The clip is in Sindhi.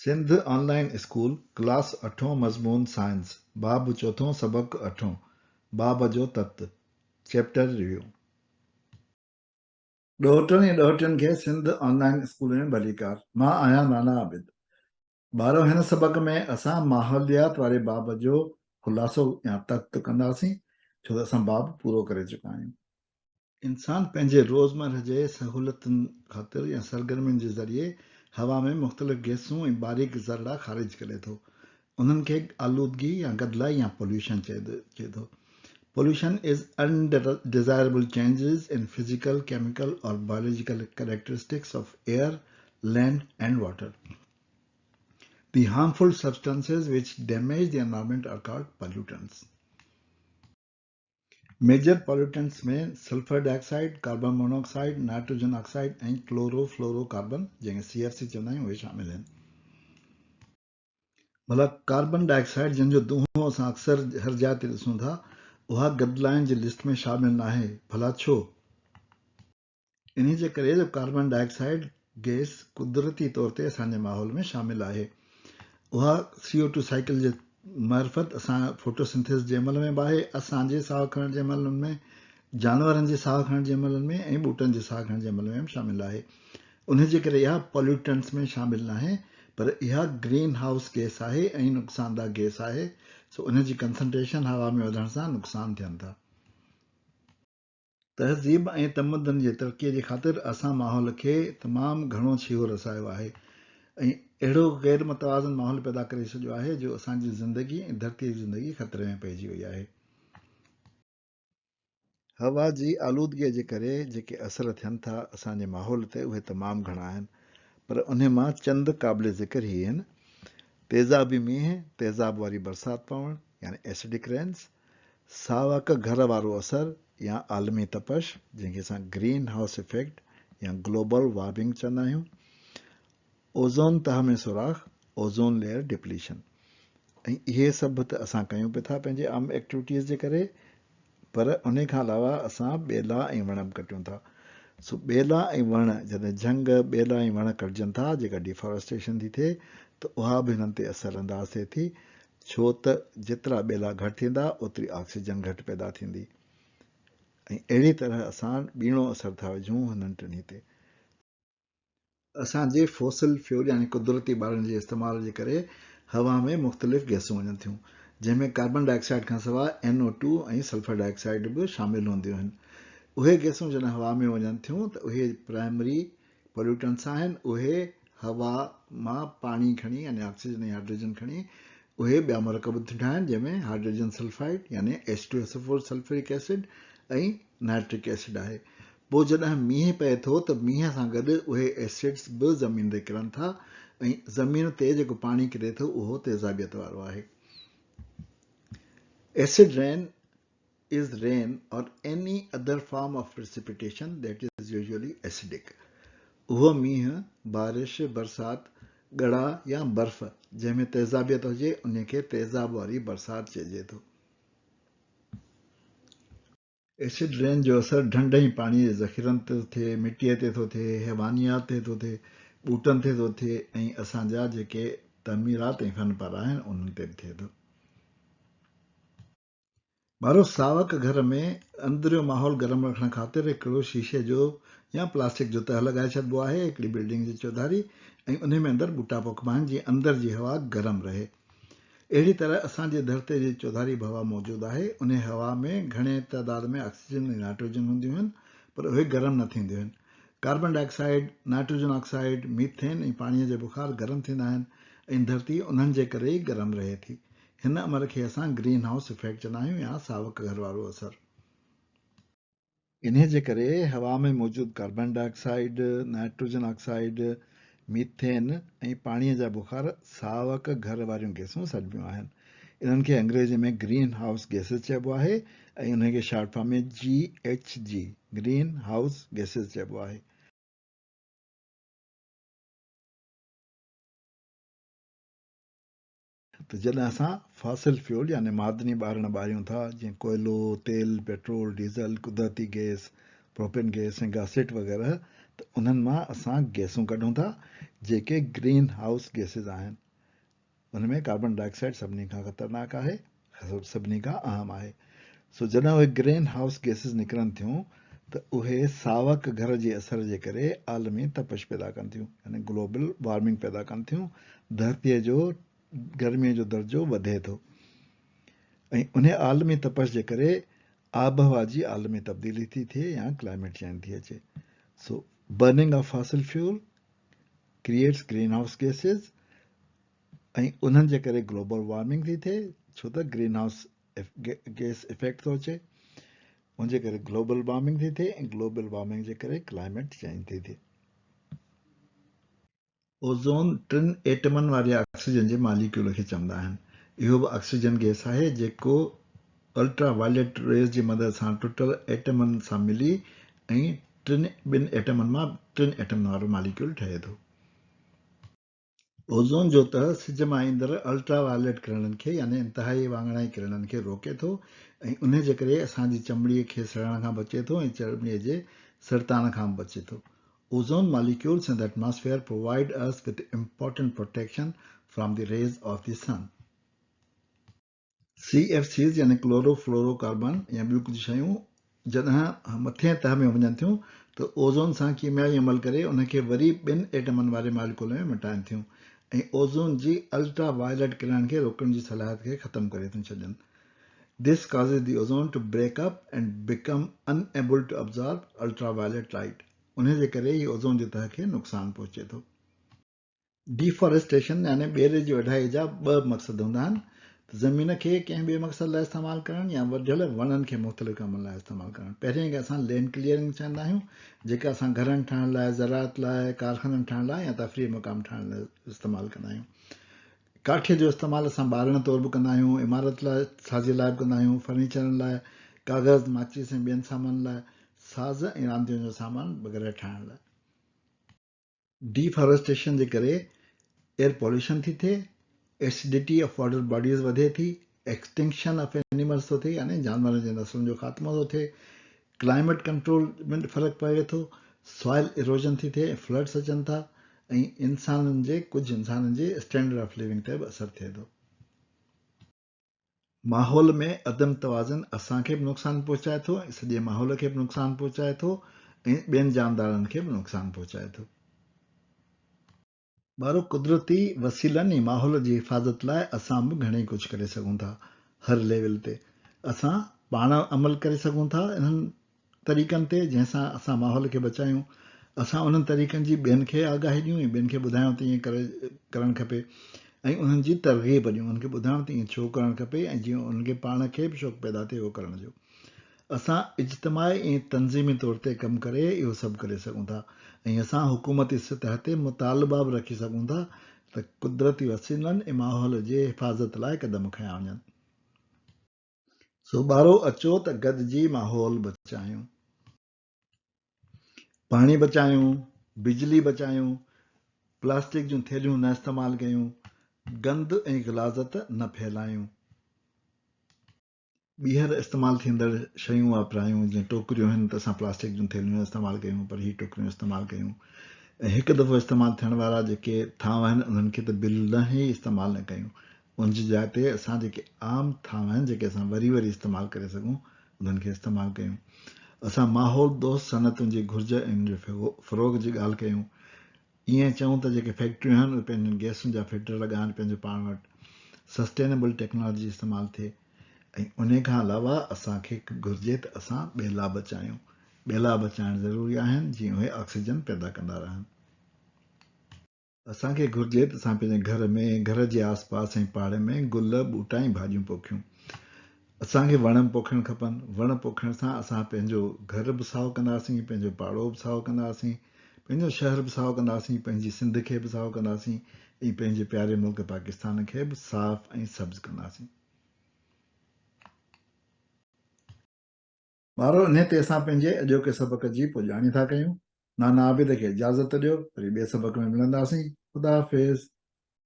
سنڌ آن لائين اسڪول، ڪلاس اٺون مضمون سائنس، باب چوٿون سبق اٺون، باب جو تت، چيپٽر ريويو. ڏوهٽن ۽ ڏوهٽين کي سنڌ آن لائين اسڪول ۾ ڀليڪار. مان آهيان نانا عابد. ٻارو هن سبق ۾ اسان ماحوليات واري باب جو خلاصو يا تخت ڪنداسين ڇو ته اسان باب پورو ڪري چڪا آهيون. انسان پنهنجي روزمرهه جي سهولتن خاطر يا سرگرمين جي ذريعي هوا ۾ مختلف گئسون ۽ باريڪ ذرڙا خارج ڪري ٿو. انهن کي آلودگي يا گدلائي يا پوليوشن چئجي ٿو. Pollution is undesirable changes in physical, chemical or biological characteristics of air, land and water. The harmful substances which damage the environment are called pollutants. Major pollutants ۾ sulphur dioxide, carbon monoxide, nitrogen oxide ۽ chlorofluorocarbon جنهن کي سي ايف سي چوندا آهيون اهي شامل آهن. ڀلا ڪاربن ڊاء آڪسائيڊ جنهن جو دونهون اسان اڪثر هر جاء تي ڏسون ٿا اها گدلائن جي لسٽ ۾ شامل ناهي ڀلا ڇو؟ انهي جي ڪري جو ڪاربن ڊاء آڪسائيڊ گئس قدرتي طور تي اسان جي ماحول ۾ شامل آهي. اها سي او ٽو سائيڪل جي معرفت اسان فوٽو سنٿيسس جي عمل ۾ به آهي، اسان جي ساهه کڻڻ جي عملن ۾، جانورن جي ساهه کڻڻ جي عملن ۾ ۽ ٻوٽن جي ساهه کڻڻ جي عمل ۾ به شامل آهي. انهي جي ڪري اها پوليوٽنٽس ۾ شامل ناهي پر اها گرين هائوس گئس آهي ۽ نقصانده گئس آهي سو انهي جي ڪنسنٽريشن هوا ۾ وڌڻ سان نقصان ٿين ٿا. تهذيب ۽ تمدن جي ترقيء جي خاطر اسان ماحول کي تمام گهڻو ڇيهو رسايو آهي ۽ اهڙو غير متوازن ماحول پيدا ڪري ڇڏيو آهي جو اسان جي زندگي ۽ ڌرتيء جي زندگي خطري ۾ پئجي وئي آهي. هوا جي آلودگيء جي ڪري جيڪي اثر ٿين ٿا اسان جي ماحول تي اهي تمام گهڻا آهن پر انهي مان چند قابل ذڪر هي آهن، تيزابي مينهن، تيزاب واري برسات پوڻ يعني Acidic Rains، ساوڪ گهر وارو اثر يا عالمي تپش جنهن کي اسان گرين هائوس افيڪٽ يا گلوبل وارمنگ چوندا آهيون، اوزون تهه ۾ سوراخ، Ozone Layer Depletion، ۽ اهي سڀ ته اسان ڪيون پئي ٿا پنهنجي عام ايڪٽيوٽيز جي ڪري پر انهي کان علاوه اسان ٻيلا ۽ وڻ به ڪٽيون ٿا سو ٻيلا ۽ وڻ جڏهن جهنگ، ٻيلا ۽ وڻ ڪٽجن ٿا جيڪا ڊيفارسٽيشن ٿي ٿئي ته اها به هنن تي اثر انداز ٿئي ٿي ڇو ته جيترا ٻيلا گهٽ ٿيندا اوتري آڪسيجن گهٽ پيدا ٿيندي ۽ اهڙي طرح اسان ٻيڻو اثر ٿا وجهون هنن ٽنهي تي. اسان جي فوسل فيول يعني قدرتي ٻارڻ جي استعمال جي ڪري هوا ۾ مختلف گئسون وڃن ٿيون جنهن ۾ ڪاربن ڊاء آڪسائيڊ کان سواء N O two ۽ sulphur dioxide به شامل هونديون آهن. اهي گئسون جڏهن هوا ۾ وڃن ٿيون ته اهي پرائمري پوليوٽنٽس آهن اهي هوا مان پاڻي کڻي يعني آڪسيجن ۽ هائڊروجن کڻي اهي ٻيا مرڪب ٿيون ٺاهن جنهن ۾ هائڊروجن سلفائيڊ يعني H two S O four sulphuric acid ۽ nitric acid آهي پوء جڏهن مينهن پئي ٿو ته مينهن سان گڏ اهي ايسڊس به زمين تي ڪرن ٿا ۽ زمين تي جيڪو پاڻي ڪري ٿو اهو تيزابيت وارو آهي acid rain is rain or any other form of precipitation that is usually acidic. اهو مينهن، بارش، برسات، ڳڙا يا برف جنهن ۾ تيزابيت هجي انهي کي تيزاب واري برسات چئجي ٿو. ايسڊ رين جو اثر ڍنڍ ۽ پاڻي جي ذخيرن تي ٿو ٿئي، مٽيء تي ٿو ٿئي، حيوانيات تي ٿو ٿئي، ٻوٽن تي ٿو ٿئي ۽ اسان جا جيڪي تعميرات ۽ فن پارا آهن انهن تي به ٿئي ٿو. ٻارو ساوڪ گهر ۾ اندريون ماحول گرم رکڻ خاطر هڪڙو شيشي جو يا پلاسٽڪ جو تهه لڳائي ڇڏبو آهي هڪڙي بلڊنگ جي چوڌاري ۽ انهي ۾ اندر ٻوٽا پوکبا آهن جيئن اندر جي هوا گرم رهي. اهڙي طرح اسان جي ڌرتي جي چوڌاري به هوا موجود آهي انهي هوا ۾ گهڻي تعداد ۾ آڪسيجن ۽ نائٽروجن هونديون آهن پر اهي گرم نه ٿينديون آهن. Carbon dioxide, nitrogen oxide, methane ۽ پاڻي جي بخار گرم ٿيندا آهن ۽ ڌرتي انهن جي ڪري ئي گرم رهي ٿي. هن عمل کي اسان گرين هائوس افيڪٽ چوندا آهيون يا ساوڪ گهر وارو اثر. انهيء جي ڪري هوا ۾ موجود carbon dioxide, nitrogen oxide, methane ۽ پاڻيء جا بخار ساوڪ گهر واريون گئسون سڏبيون آهن. انهن کي انگريزيء ۾ گرين هائوس گئسز چئبو آهي ۽ انهن کي short form ۾ G H G, Green House Gases، چئبو آهي. ته جڏهن اسان فاسل فيول يعني معدني ٻارڻ ٻاريون ٿا جيئن ڪوئلو، تيل، پيٽرول، ڊيزل، قدرتي گئس، پروپين گئس ۽ گاسليٽ وغيره ته ته انهن مان اسان گئسون ڪڍون ٿا جيڪي گرين هائوس گئسز آهن. ان ۾ ڪاربن ڊاء آڪسائيڊ سڀني کان خطرناڪ آهي، سڀني کان اهم آهي. سو جڏهن اهي گرين هائوس گئسز نڪرن ٿيون ته اهي ساوڪ گهر جي اثر جي ڪري عالمي تپش پيدا ڪن ٿيون يعني گلوبل وارمنگ پيدا ڪن ٿيون، ڌرتيء جو گرميء جو درجو وڌي ٿو ۽ انهي عالمي تپش جي ڪري آبهوا جي عالمي تبديلي ٿي ٿئي يا ڪلائميٽ چينج ٿي اچي. So burning of fossil fuel creates greenhouse gases ۽ انهن جي ڪري گلوبل وارمنگ ٿي ٿئي ڇو ته گرين هائوس گيس افيڪٽ ٿو اچي ان جي ڪري گلوبل وارمنگ ٿي ٿئي ۽ گلوبل وارمنگ جي ڪري ڪلائميٽ چينج ٿي ٿئي. اوزون ٽن ايٽمن واري آڪسيجن جي ماليڪيول کي چوندا آهن. اهو به آڪسيجن گئس آهي جيڪو الٽرا وائليٽ ريز جي مدد سان ٽٽل ايٽمن سان ملي ۽ ٽن ٻن ايٽمن مان ٽن ايٽمن وارو ماليڪيول ٺهي ٿو. اوزون جو تهه سج مان ايندڙ الٽرا وائليٽ ڪرڻن کي يعني انتهائي واڱڻائي ڪرڻن کي روڪي ٿو ۽ انهي جي ڪري اسان جي چمڙي کي سڙڻ کان بچي ٿو ۽ چمڙي جي سرطان کان به بچي ٿو. Ozone molecules in the atmosphere provide us with important protection from the rays of the sun. C F Cs يعني ڪلورو فلورو ڪاربن يا ٻيون ڪجهه شيون جڏهن مٿين تهه ۾ وڃن ٿيون ته اوزون سان ڪيميائي عمل ڪري ان کي وري ٻن ايٽمن واري ماليڪول ۾ مٽائن ٿيون ۽ اوزون جي الٽرا وائلٽ ڪرڻن کي روڪڻ جي صلاحيت کي ختم ڪري ٿيون ڇڏين. This causes the ozone to break up and become unable to absorb ultraviolet light. انهي جي ڪري ئي اوزون جي تهه کي نقصان پهچي ٿو. ڊيفاريسٽيشن يعني ٻيلي جي وڍائي جا ٻه مقصد هوندا آهن ته زمين کي ڪنهن ٻئي مقصد لاء استعمال ڪرڻ يا وڍيل وڻن کي مختلف ڪمن لاء استعمال ڪرڻ. پهرين کي اسان لينڊ ڪليئرنگ چوندا آهيون جيڪا اسان گهرن ٺاهڻ لاء، زراعت لاء، ڪارخانن ٺاهڻ لاء يا تفريحي مقام ٺاهڻ لاء استعمال ڪندا آهيون. ڪاٺيء جو استعمال اسان ٻارڻ طور به ڪندا آهيون، عمارت لاء سازيء لاء به ڪندا آهيون، فرنيچرن لاء، ڪاغذ، ماچيس ۽ ٻين سامانن لاء، ساز ۽ راندين جو سامان وغيره ٺاهڻ لاء. ڊي فاريسٽيشن جي ڪري ايئر پوليوشن ٿي ٿئي، ايسڊٽي آف واٽر باڊيز وڌي ٿي، ايڪسٽنڪشن آف اينيملز ٿو ٿئي يعني جانورن جي نسلن جو خاتمو ٿو ٿئي، ڪلائميٽ ڪنٽرول ۾ فرق پوي ٿو، سوائل ايروزن ٿي ٿئي ۽ فلڊس اچن ٿا ۽ انسانن جي ڪجهه انسانن جي اسٽينڊرڊ آف ليونگ تي به اثر ٿئي ٿو. ماحول ۾ عدم توازن اسان کي به نقصان پهچائي ٿو ۽ سڄي ماحول کي به نقصان پهچائي ٿو ۽ ٻين جاندارن کي به نقصان پهچائي ٿو. ٻارو قدرتي وسيلن ۽ ماحول جي حفاظت لاء اسان به گهڻي ڪجهه ڪري سگهون ٿا هر ليول تي اسان پاڻ عمل ڪري سگهون ٿا انهن طريقن تي جنهن سان اسان ماحول کي بچايون اسان انهن طريقن جي ٻين کي آگاهي ڏيون ۽ ٻين کي ٻڌايون ته ائين ڪري ڪرڻ کپي ۽ انهن جي ترغيب ڏيون انهن کي ٻڌايون ته ائين ڇو ڪرڻ کپي ۽ جيئن انهن کي پاڻ کي به شوق پيدا ٿئي اهو ڪرڻ جو. اسان اجتماعي ۽ تنظيمي طور تي ڪم ڪري اهو سڀ ڪري سگهون ٿا ۽ اسان حڪومتي سطح تي مطالبا به رکي سگهون ٿا ته قدرتي وسيلن ۽ ماحول جي حفاظت لاء قدم کنيا وڃن. سو ٻارو اچو ته گڏجي ماحول بچايون. پاڻي بچايون، بجلي بچايون، پلاسٽڪ جون ٿيلهيون نه استعمال ڪيون، گند ۽ غلاظت نه ڦهلايون. ٻيهر استعمال ٿيندڙ شيون واپرايون جيئن ٽوڪريون آهن ته اسان پلاسٽڪ جون ٿيلهيون نه استعمال ڪيون پر هي ٽوڪريون استعمال ڪيون ۽ هڪ دفعو استعمال ٿيڻ وارا جيڪي ٿانو آهن انهن کي ته بلنه ئي استعمال نه ڪيون ان جي جاء تي اسان جيڪي عام ٿانو آهن جيڪي اسان وري وري استعمال ڪري سگهون انهن کي استعمال ڪيون اسان ماحول دوست صنعتن جي گهرج ۽ ان جي فروغ جي ڳالهه ڪيون ائين چئون ته جيڪي فيڪٽريون آهن اهي پنهنجن گئسن جا فلٽر لڳائن پنهنجو پاڻ وٽ سسٽينبل ٽيڪنالاجي استعمال ٿئي ۽ انهي کان علاوه اسان کي گهرجي ته اسان ٻيلا بچايون ٻيلا بچائڻ ضروري آهن جيئن اهي آڪسيجن پيدا ڪندا رهن. اسان کي گهرجي ته اسان پنهنجي گهر ۾ گهر جي آس پاس ۽ پاڙي ۾ گل ٻوٽا ۽ ڀاڄيون پوکيون. اسان کي وڻ به پوکڻ کپن. وڻ پوکڻ سان اسان پنهنجو گهر به سائو ڪنداسين، پنهنجو پاڙو به سائو ڪنداسين، پنهنجو شهر به سائو ڪنداسين، پنهنجي سنڌ کي به سائو ڪنداسين ۽ پنهنجي پياري ملڪ پاڪستان کي به صاف ۽ سبز ڪنداسين. ٻارو انهي تي اسان پنهنجي اڄوڪي سبق جي پڄاڻي ٿا ڪيون. نانا عابد کي اجازت ڏيو، وري ٻئي سبق ۾ ملنداسين. خدا حافظ.